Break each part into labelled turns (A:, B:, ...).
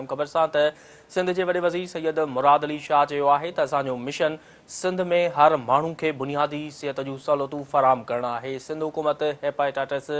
A: خبر سان ته سنڌ جي وڏي وزير سيد مراد علي شاهه چيو آهي ته اسان جو مشن سنڌ ۾ هر ماڻهو کي بنيادي صحت جون سهولتون فراهم ڪرڻ آهي، سنڌ حڪومت هيپاٽائٽس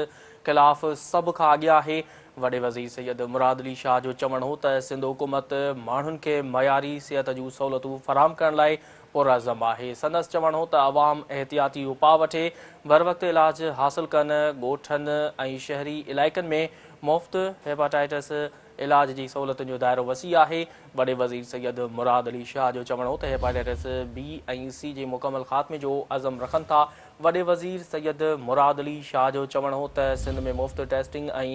A: خلاف سڀ کان اڳيان آهي. وڏي وزير سيد مراد علي شاهه جو چوڻ هو ته سنڌ حڪومت ماڻهن کي معياري صحت جون سهولتون فراهم ڪرڻ لاء پرعزم آهي. سندس چوڻ هو ته عوام احتياطي اپاء وٺي بروقت علاج حاصل ڪن، ڳوٺن ۽ شهري علائقن ۾ مفت هيپاٽائٽس علاج جي سهولتن جو دائرو وسيع آهي. وڏي وزير سيد مراد علي شاهه جو چوڻ هو ته هيپاٽائٽس بي ۽ سي جي مڪمل خاتمي جو عزم رکن ٿا. وڏي وزير سيد مراد علي شاهه جو چوڻ هو ته سنڌ ۾ مفت ٽيسٽنگ ۽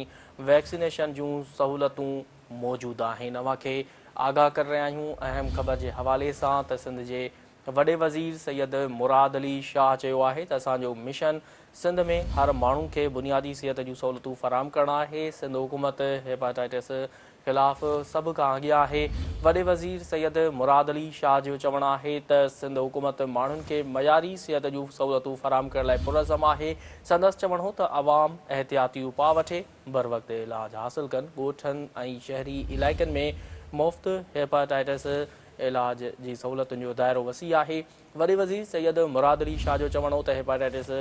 A: ويڪسينيشن جون سهولتون موجود آهن. اوهان کي آگاهه ڪري رهيا آهيون اهم خبر جي حوالي سان ته سنڌ جي وڏي وزير سيد مراد علي شاهه چيو آهي ته اسان جو مشن سنڌ ۾ هر ماڻهو کي بنيادي صحت جون سهولتون فراهم ڪرڻ آهي، سنڌ حڪومت هيپاٽائٽس خلاف سڀ کان اڳيان آهي. وڏي وزير سيد مراد علي شاهه جو چوڻ آهي ته سنڌ حڪومت ماڻهن کي معياري صحت جون سهولتون فراهم ڪرڻ لاء پرعزم آهي. سندس چوڻ هو ته عوام احتياطي اپاء وٺي بروقت علاج حاصل ڪن، ڳوٺن ۽ شهري علائقن ۾ مفت هيپاٽائٽس علاج جي سهولتن جو دائرو وسيع آهي. وڏي وزير سيد مراد علي شاهه جو چوڻ هو ته هيپاٽائٽس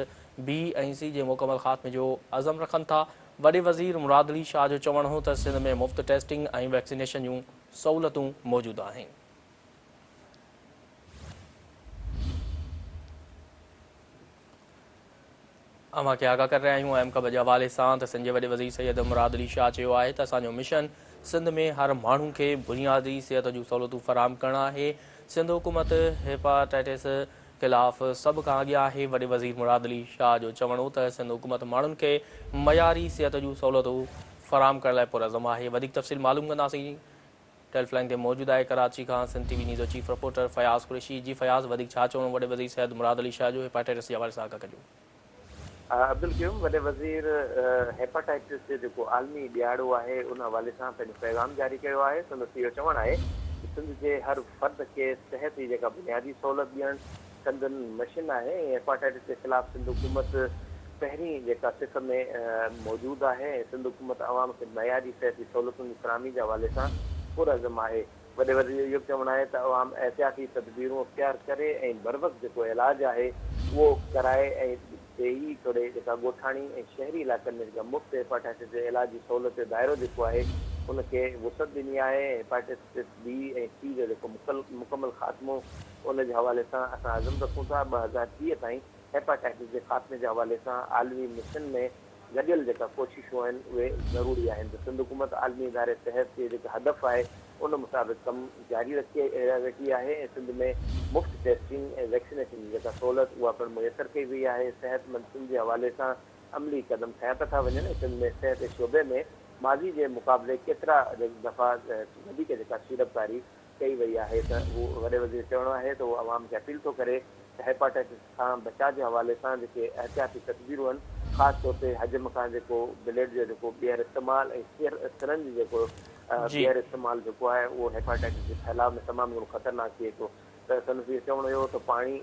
A: بي ۽ سي جي مڪمل خاتمي جو عزم رکن ٿا. وڏي وزير مراد علي شاهه جو چوڻ هو ته سنڌ ۾ مفت ٽيسٽنگ ۽ ويڪسينيشن جون سهولتون موجود آهن. اوهان کي آگاهه ڪري رهيا آهيون اهم خبر جي حوالي سان ته سنڌ جي وڏي وزير سيد مراد علي شاهه چيو آهي ته اسان جو مشن سنڌ ۾ هر ماڻهو کي بنيادي صحت جون سهولتون فراهم ڪرڻ آهي، سنڌ حڪومت هيپاٽائٽس خلاف سڀ کان اڳيان آهي، وڏي وزير مراد علي شاهه جو چوڻ هو ته سنڌ حڪومت ماڻهن کي معياري صحت جون سهولتون فراهم ڪرڻ لاء پرعزم آهي، وڌيڪ تفصيل معلوم ڪنداسين ٽيلف لائين تي موجود آهي ڪراچي کان سنڌ ٽي وي نيوز جو چيف رپورٽر فياض قريشي جي فياض وڌيڪ ڇا چوڻو وڏي وزير سيد مراد علي شاهه جو هيپاٽائٽس جي حوالي سان آگاهه ڪجو.
B: عبدالقيوم، وڏي وزير هيپاٽائٽس جو جيڪو عالمي ڏهاڙو آهي ان حوالي سان پنهنجو پيغام جاري ڪيو آهي، سندس اهو چوڻ آهي ته سنڌ جي هر فرد کي صحت جي جيڪا بنيادي سهولت ڏيڻ سندن مشن آهي ۽ هيپاٽائٽس جي خلاف سنڌ حڪومت پهرين جيڪا صف ۾ موجود آهي ۽ سنڌ حڪومت عوام کي معياري صحتي سهولتن جي فراهمي جي حوالي سان پرعزم آهي. وڏي وزير جو اهو به چوڻ آهي ته عوام احتياطي تدبيرون اختيار ڪري ۽ بروقت جيڪو علاج آهي اهو ڪرائي ۽ ديهي توڙي جيڪا ڳوٺاڻي ۽ شهري علائقن ۾ جيڪا مفت هيپاٽائٽس جي علاج جي سهولت جو دائرو جيڪو آهي ان کي وسعت ڏني آهي ۽ هيپاٽائٽس بي ۽ سي جو جيڪو مڪمل خاتمو ان جي حوالي سان اسان عزم رکون ٿا 2030 تائين هيپاٽائٽس جي خاتمي جي حوالي سان عالمي مشن ۾ گڏيل جيڪا ڪوششون آهن اهي ضروري آهن ته سنڌ حڪومت عالمي اداري صحت جي جيڪا هدف آهي ان مطابق ڪم جاري رکي ويٺي آهي ۽ سنڌ ۾ مفت ٽيسٽنگ ۽ ويڪسينيشن جي جيڪا سهولت اها پڻ ميسر ڪئي وئي آهي صحت مند سنڌ جي حوالي سان عملي قدم کنيا پيا ٿا وڃن ۽ سنڌ ۾ صحت جي شعبي ۾ ماضي جي مقابلي ڪيترا دفعا وڌيڪ جيڪا سيڙپڪاري ڪئي وئي آهي ته هو وڏي وزير جو چوڻ آهي ته هو عوام کي اپيل ٿو ڪري ته هيپاٽائٽس کان بچاء جي حوالي سان جيڪي احتياطي تدبيرون آهن خاص طور تي حجم کان جيڪو بليڊ جو جيڪو ٻيهر استعمال ۽ سرنج جيڪو ٻيهر استعمال جيڪو آهي اهو هيپاٽائٽس جي ڦهلاء ۾ تمام گهڻو خطرناڪ ٿئي ٿو ته سندس اهو چوڻ هيو ته پاڻي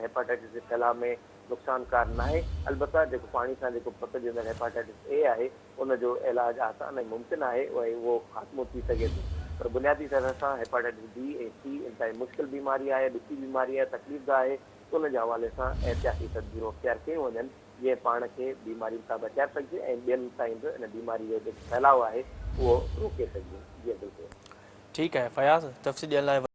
B: هيپاٽائٽس جي ڦهلاء ۾ نقصانڪار ناهي البته جيڪو پاڻي سان جيڪو پکڙجندڙ هيپاٽائٽس اي آهي ان جو علاج آسان ۽ ممڪن آهي ۽ اهو خاتمو ٿي سگهي ٿو پر بنيادي طرح سان هيپاٽائٽس بي ۽ سي انتهائي مشڪل بيماري آهي، ڏکي بيماري آهي، تڪليف ده آهي ته ان جي حوالي سان احتياطي تدبيرون اختيار ڪيون وڃن جيئن پاڻ کي بيمارين کان بچائي سگهجي ۽ ٻين تائين به ان بيماري جو جيڪو ڦهلاء آهي اهو روڪي سگهجي. جي عبدالقيوم.
A: ٺيڪ آهي فياض تفصيل ڏيڻ لاء.